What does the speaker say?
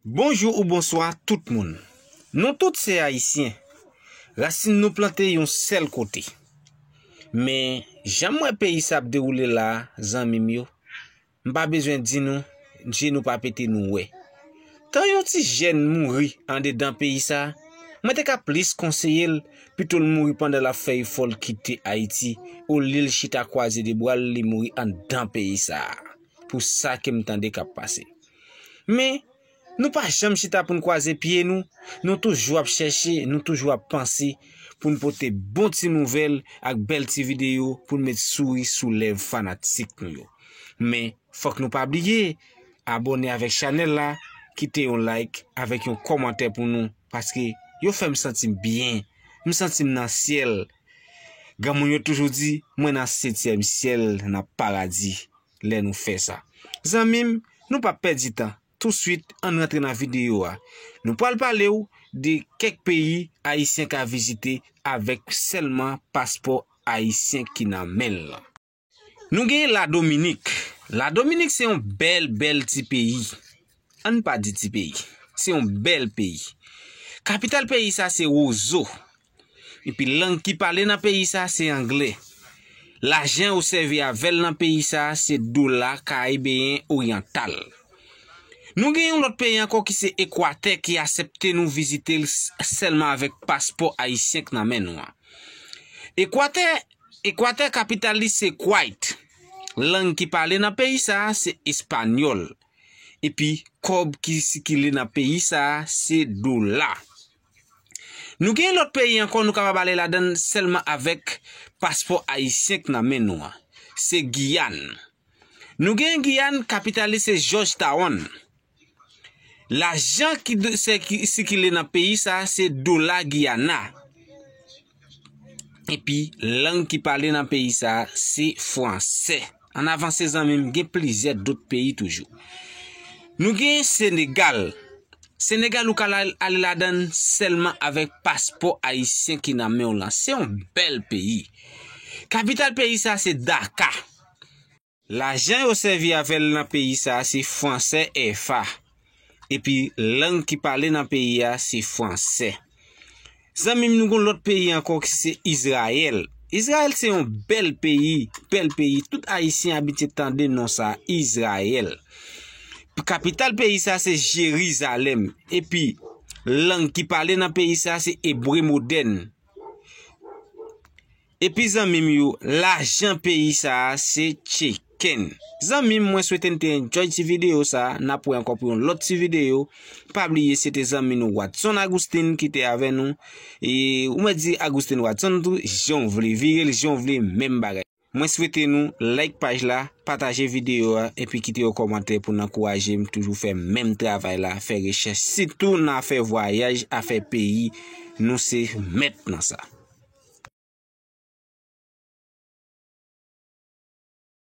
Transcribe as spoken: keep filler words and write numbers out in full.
Bonjou ou bonswa tout moun. Nou tout se Ayisyen. Rasin nou plante yon sèl kote. Men, jan m wè peyi sa ap dewoule la a, zanmi m yo, m pa bezwen di nou, je nou pa pete nou wè. Tan yon ti jèn mouri andedan peyi sa a, mwen te ka plis konseye l, pito l mouri pandan l ap fè efò l kite Ayiti, olye l chita kwaze de bra l, li mouri anndan peyi sa a. Pou sa ke m tande k ap pase. Men, nou pa janm chita pou n kwaze pye nou, nou toujou ap chèche, nou toujou ap panse pou n pote bon ti nouvèl ak bèl ti videyo pou n met souri sou lèv fanatik nou yo. Men, fòk nou pa bliye abòne avèk chanèl la, kite yon like avèk yon kòmantè pou nou, paske yo fè m santi m byen, m santi m nan syèl. Granmoun yo toujou di, mwen nan setyèm syèl, nan paradi, lè nou fè sa. Zanmi m, nou pa pèdi tan. Touswit, ann rantre nan videyo a. Nou pral pale w de kèk peyi Ayisyen ka vizite avèk sèlman paspò ayisyen ki nan men l lan. Nou gen Ladominik. Ladominik se yon bèl, bèl ti peyi. Ann pa di ti peyi. Se yon bèl peyi. Kapital peyi sa se Wozo. Epi lang ki pale nan peyi sa se anglè. Lajan yo sèvi avè l nan peyi sa se dola karibeyen oryantal. Nou gen yon lòt peyi ankò ki se Ekwatè ki asèpte nou vizite l s-, sèlman avèk paspò ayisyen k nan men nou an. Ekwatè, Ekwatè kapital li se Kuwait. Lang ki pale nan peyi sa se espanyòl. Epi kòb ki sikile nan peyi sa se dola. Nou gen lòt peyi ankò nou kapab ale ladan l sèlman avèk paspò ayisyen k nan men nou an. Se Giyàn. Nou gen Giyàn, kapital li se Georgetown. Lajan ki do-, se ki sikile nan peyi sa se dola Giyana. Epi lang ki pale nan peyi sa se fransè. Ann avanse zanmi m, gen plizyè dòt peyi toujou. Nou gen Senegal. Senegal ou ka la-, ale ladan l sèlman avèk paspò ayisyen ki nan men w lan. Se yon bèl peyi. Kapital peyi sa se Daka. Lajan yo sèvi avè l nan peyi sa se fransè F A. Epi lang ki pale nan peyi a se fransè. Zanmi m, nou gon lòt peyi ankò ki se Izrayèl. Izrayèl se yon bèl peyi, bèl peyi. Tout Ayisyen abitye tande non sa, Izrayèl. Kapital peyi sa se Jerizalèm. Epi lang ki pale nan peyi sa se ebre modèn. Epi zanmi m yo, lajan peyi sa a se tcheken. Zanmi m, mwen swete n te enjoy ti videyo sa a. N ap wè ankò pou yon lòt ti videyo. Pa bliye, se te zanmi nou Watson Augustin ki te avè nou. E ou mèt di Augustin Watson tou, jan w vle, vire l jan w vle, menm bagay. Mwen swete nou like paj la, pataje videyo a, epi kite yon kòmantè pou n ankouraje m toujou fè menm travay la, fè rechèch, sitou nan afè vwayaj, afè peyi, nou se mèt nan sa.